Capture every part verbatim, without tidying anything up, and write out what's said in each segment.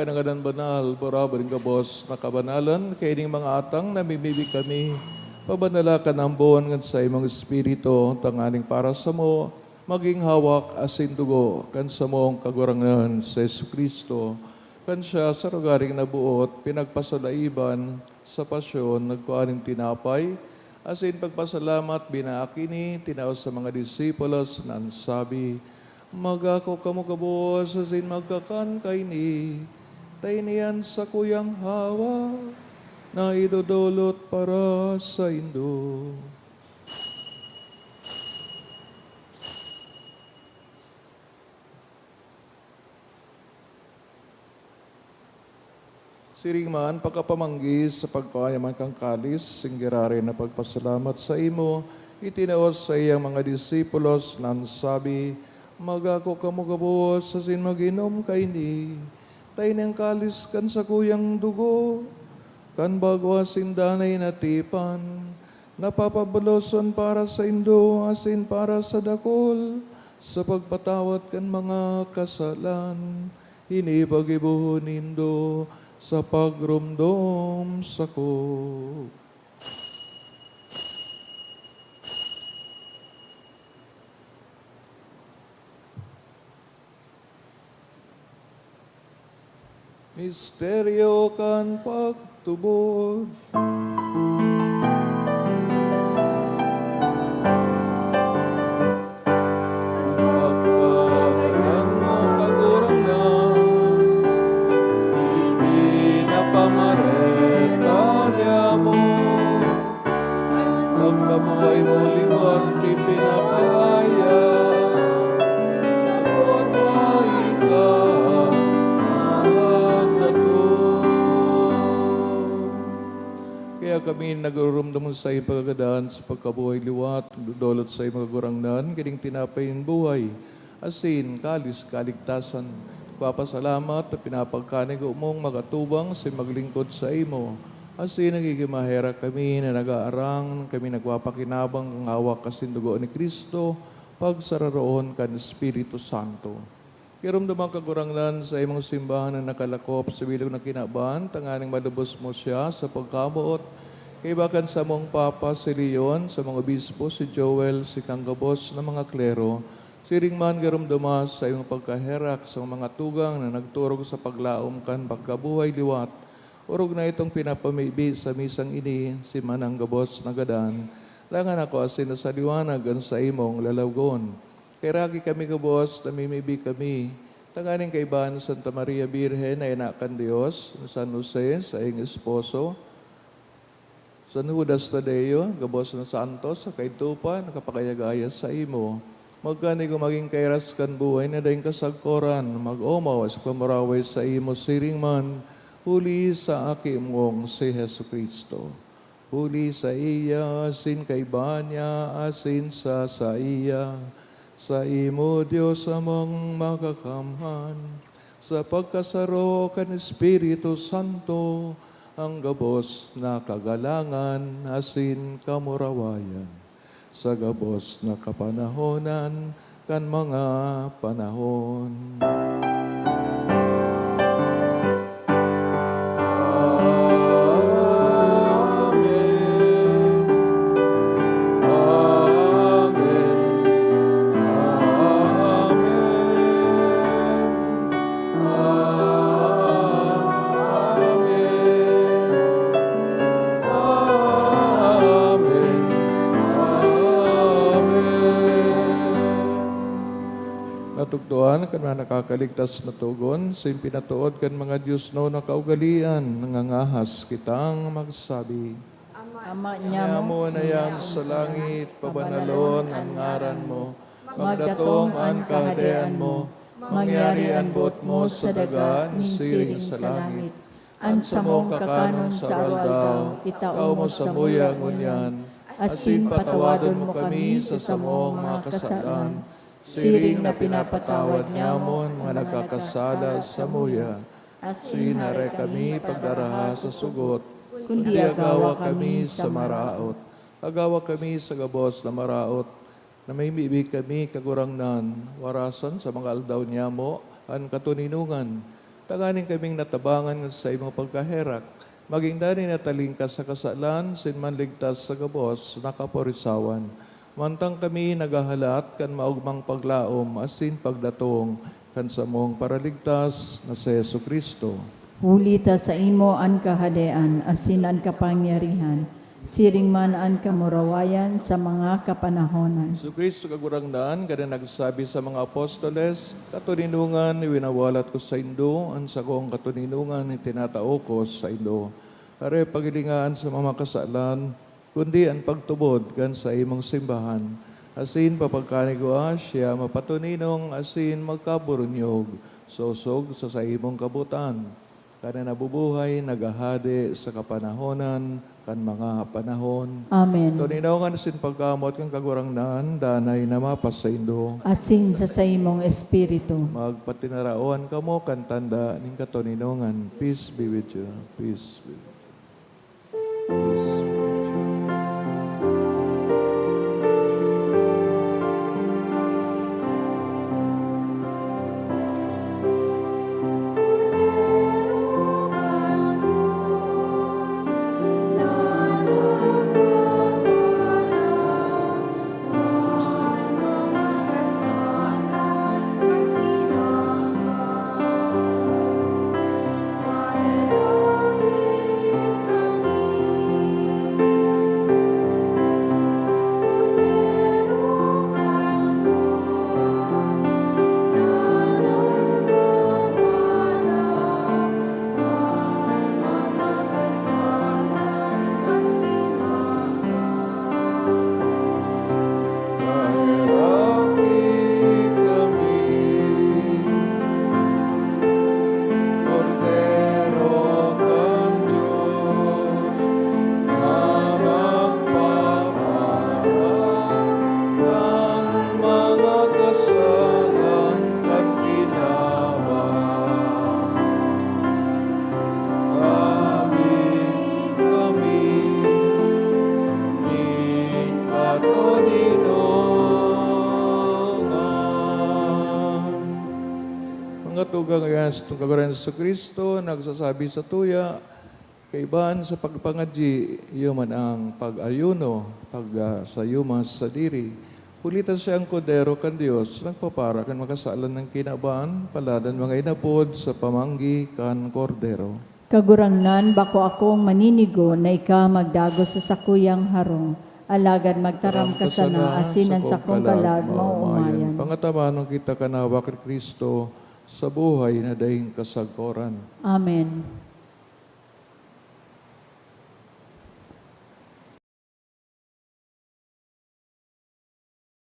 Ngadan banal, barabad nin gabos na kabanalan, kaining mga atang namimibi kami, pabanala kan ambon kan saimong Espiritu, tanganing para samo, magin hawak asin dugo kan samong Kagurangnan, si Jesu-Cristo. Kan siya sa rogaring naboot, pinagpasalaiban sa pasyon, nagkua nin tinapay, asin pagpasalamat, binaak ini, tinao sa mga disipulos, na an sabi, "Magako kamo gabos asin magkakan kaini, ta ini an sakuyang hawak na idodolot para saindo." Siring man, pagkapamanggi sa pagkua niya man kan kalis, singgirarin na pagpasalamat saimo, itinao sa iyang mga disipulos, na an sabi, "Magako kamo gabos asin mag-inom kaini, ta ini an kalis kan sakuyang dugo, kan bago asin danay na tipan, na papabaloson para saindo asin para sa dakul sa pagpatawad kan mga kasalan. Ini paggibohon nindo sa pagromdom sako." Misteryo kan pagtubod. Pagkagadan mo, Kagurangnan, ipinapamareta niamo. An pagkabuhay mo liwat ipinapahiya, sabot na ika magkatoo. Kaya kami nagururumdom sa iyong pagkagadan sa pagkabuhay liwat, nagdodolot sa iyong Kagurangnan, kining tinapay nin buhay, asin kalis kaligtasan. Nagpapasalamat ta pinapagkanigo mong mag-atubang asin maglingkod saimo. Asin nagigin maherak kami na nag-aarang, kami nagpapakinabang kan hawak asin dugo ni Cristo, pagsararoon kan Espiritu Santo. Giromdom an Kagurangnan sa imong simbahan na nakalakop sa bilog na kinaban, tanganing malubos mo siya sa pagkamoot. Kaiba kan samong Papa si Leon, sa mga obispo si Joel, si kang gabos na mga klero, siring man giromdoma sa imong pagkaherak sa mga tugang na nagturog sa paglaom kan pagkabuhay liwat. Orog na itong pinapamibi sa misang ini, si Manang gabos na gadan, dangan ako asin sa liwanag an saimong lalawogon. Kaheraki kami gabos, namimibi kami, tanganing kaibahan ni Santa Maria Birhen na ina kan Dios, ni San Jose, saing esposo, San Judas Tadeo, gabos na santos, sa kaidto pa, nakapagayagaya saimo. Magkanigo magin kairas kan buhay na daing kasagkoran, mag-omaw sa pamuraway saimo siring man, huli sa Aki mong si Jesu-Cristo. Huli saiya, asin kaiba niya, asin sa saiya, saimo, Dios Amang Makakamhan, sa pagkasaro kan Espiritu Santo, ang gabos na kagalangan asin kamurawayan, sa gabos na kapanahonan kan mga panahon. Amen. Amen. Amen. Amen. Amen. Amen. Natukdoan kan mga nakakaligtas na togon, sin pinatood kan mga diosnon na kaugalean, nangangahas kitang magsabi. Ama Ama niamo na iyan sa langit, pabanalon an ngaran mo. Magdatong an Kahadean mo. Mangyari an boot mo sa daga nin siring sa langit. An samong kakanon sa aldaw-aldaw, itao mo samuya ngunyan, asin patawadon mo kami sa samong mga kasalan, siring na pinapatawad niamo an mga nagkakasala samuya. Asin dai kami pagdaraha sa sugot, kundi agawa kami sa maraot. Agawa kami sa gabos na maraot. Namimibi kami, Kagurangnan, warasan sa mga aldaw niamo an katoninongan, Tanganing kaming natabangan sa imong pagkaherak, magin danay natalingkas sa kasalan, asin manligtas sa gabos na kaporisawan. Mantang kami naghahalat kan maogmang paglaom asin pagdatong kan samong Paraligtas na si Jesu-Cristo. Huli ta saimo an kahadean asin an kapangyarihan, siring man an kamurawayan sa mga kapanahonan. Jesu-Cristo, Kagurangnan, kan nagsabi sa mga apostoles, "Katoninongan, winawalat ko saindo, an sakong katoninongan itinatao ko saindo." Dai pagilingaan sa mga kasalan, kundi an pagtubod kan saimong simbahan, asin papagkanigwa siya mapatoninong asin magkaburunyog, sosog sa saimong kabotan, kan nabubuhay, naghahade sa kapanahonan kan mga panahon. Amen. Toninongan asin pagkamoot kan Kagurangnan, danay na mapasaindo. Asin sa saimong espiritu. Magpatinaraoan kamo kan tanda nin katoninongan. Peace be with you. Peace be with you. Kami, kami nin katoninongan. Mga tugang, ayan, sa Kagurangnan Jesu-Cristo, nagsasabi sa tuya, kaibahan sa pagpangadyi, iyo man ang pag-ayuno, pag, ah, sayuma sa sadiri. Huli ta siya an Kordero kan Dios, nagpapara kan mga kasalan nin kinaban, paladan mga inapod sa pamanggi kan Kordero. Kagurangnan, bako akong maninigo na ika magdagos sa sakuyang harong, alagad magtaram ka sana, asin an sakong kalag maoomayan. Pangatabanon kita kan hawak ni Cristo sa buhay na daing kasagkoran. Amen.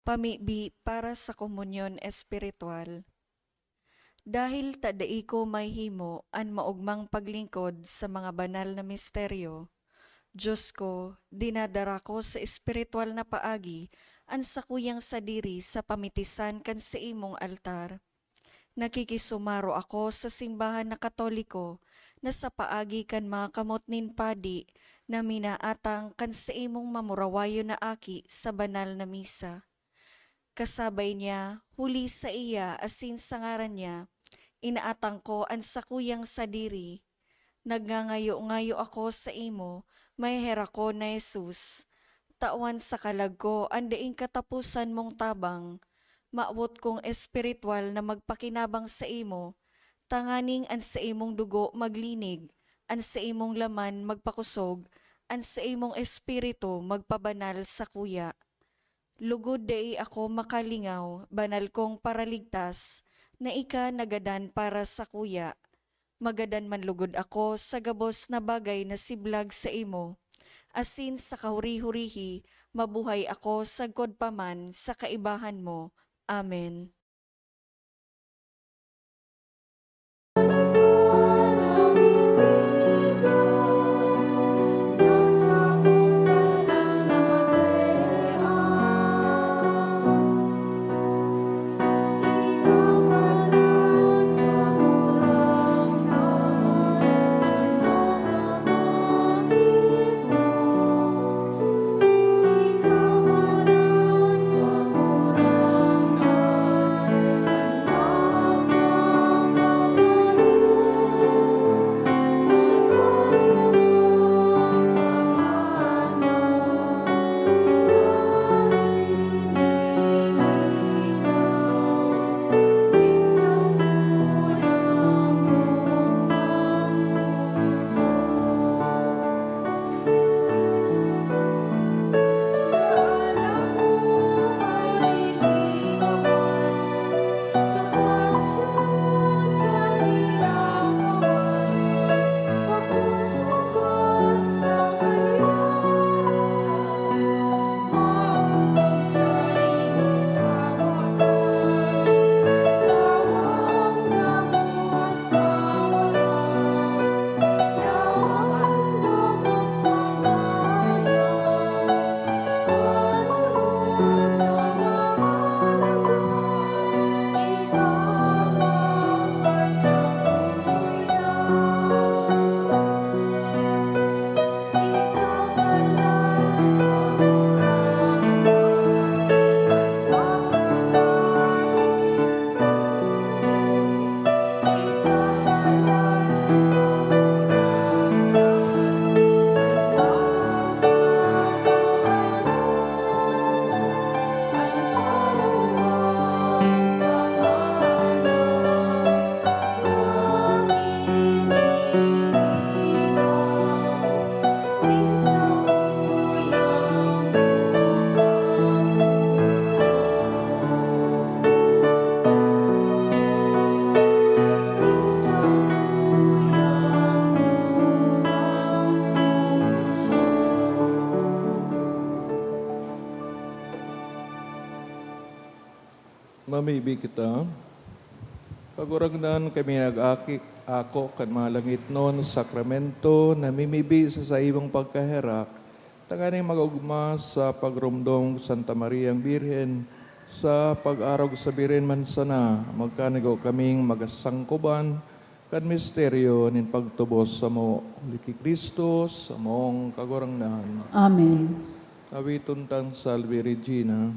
Pamibi para sa komunyon espiritual. Dahil ta dai ko mahimo an maogmang paglingkod sa mga banal na misteryo, Dios ko, dinadara ko sa espiritual na paagi an sakuyang sadiri sa pamitisan kan saimong altar. Nakikisumaro ako sa simbahan na Katoliko na sa paagi kan mga kamot nin padi na minaatang kan saimong mamurawayon na aki sa banal na misa. Kasabay niya, huli saiya asin sa ngaran niya, inaatang ko an sakuyang sadiri. Nagngangayo-ngayo ako saimo, maheherakon na Jesus. Tawan sa kalag ko an daing kataposan mong tabang. Mawot kong espiritual na magpakinabang saimo, tanganing an saimong dugo maglinig, an saimong laman magpakosog, an saimong espiritu magpabanal sakuya. Lugod dai ako makalingaw, banal kong Paraligtas, na ika nagadan para sakuya. Magadan man lugod ako sa gabos na bagay na siblag saimo, asin sa kahuri-hurihi mabuhay ako sagkod pa man sa kaibahan mo. Amen. Mamibi kita. Kagurangnan, kami nag-aki, ako kan mga langitnon, sakramento, namimibi sa saimong pagkaherak, tanganing mag-ogma sa pagromdom Santa Mariang Birhen, sa pag-arog sa Birhen man sana, magkanigo kaming magasangkoban kan misteryo nin pagtubos samo, huli ki Cristo, samong Kagurangnan. Amen. Awiton tang Salve Regina.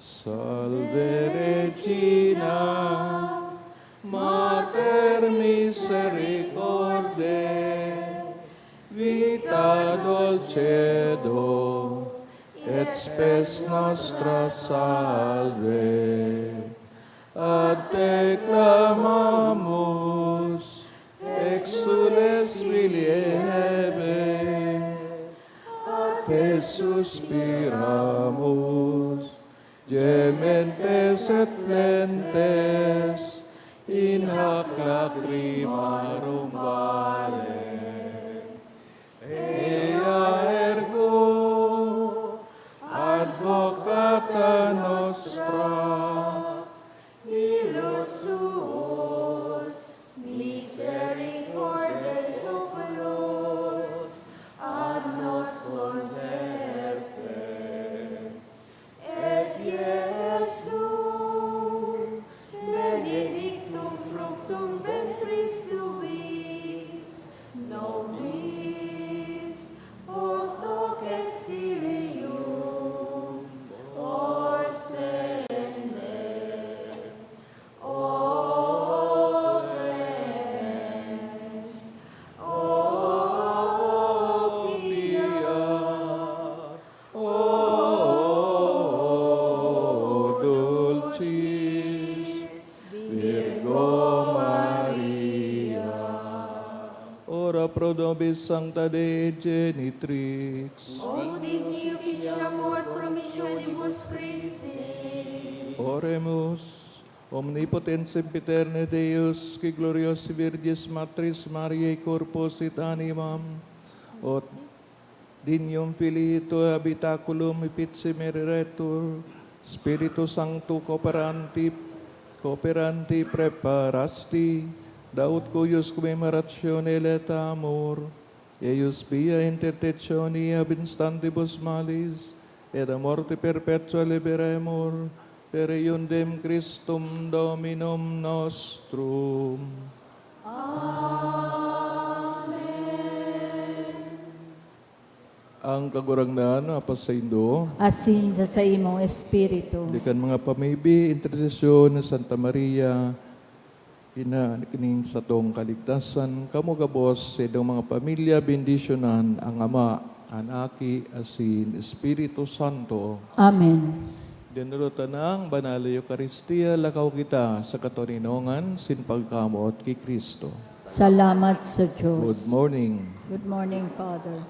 Salve Regina, Mater misericordiae, vita dulcedo, et spes nostra salve. Ad te clamamus, exsules viliehebe, a te suspiramus, gementes et flentes in hac lacrimarum vale. Ea ergo advocata nostra, illos tuos, misericordes oculos, ad nos converte. Et Iesus, benedictum fructum ventris tui, nobis post hoc exilium ostende. O clemens, o pia, O dulcis Virgo Maria. Ora pro nobis Sancta Dei Genitrix. Ut digni oficiamur et promissionibus Christi. Oremus. Omnipotens sempiterne Deus, qui gloriosae Virgis Matris Mariae corpus et animam, ut Dignum Filii tuae habitaculum efficimur iretur, Spiritu Sancto cooperanti, cooperanti praeparasti, da ut cuius commemorationem laetamur, eius via intercessione ab instantibus malis, et a morte perpetua liberemur, per eundem Christum Dominum nostrum. Amen. Ang Kagurangnan mapasaindo. Asin sa saimong espiritu. Di kan mga pamibi, intersesyon ni Santa Maria, ina ning satong kaligtasan, kamo gabos sa idong mga pamilya, bendisyonan ang Ama, an Aki, asin Espiritu Santo. Amen. Dinulot ta na ang Banal na Eukaristia, lakaw kita sa katoninongan sin pagkamoot ki Cristo. Salamat sa Diyos. Good morning. Good morning, Father.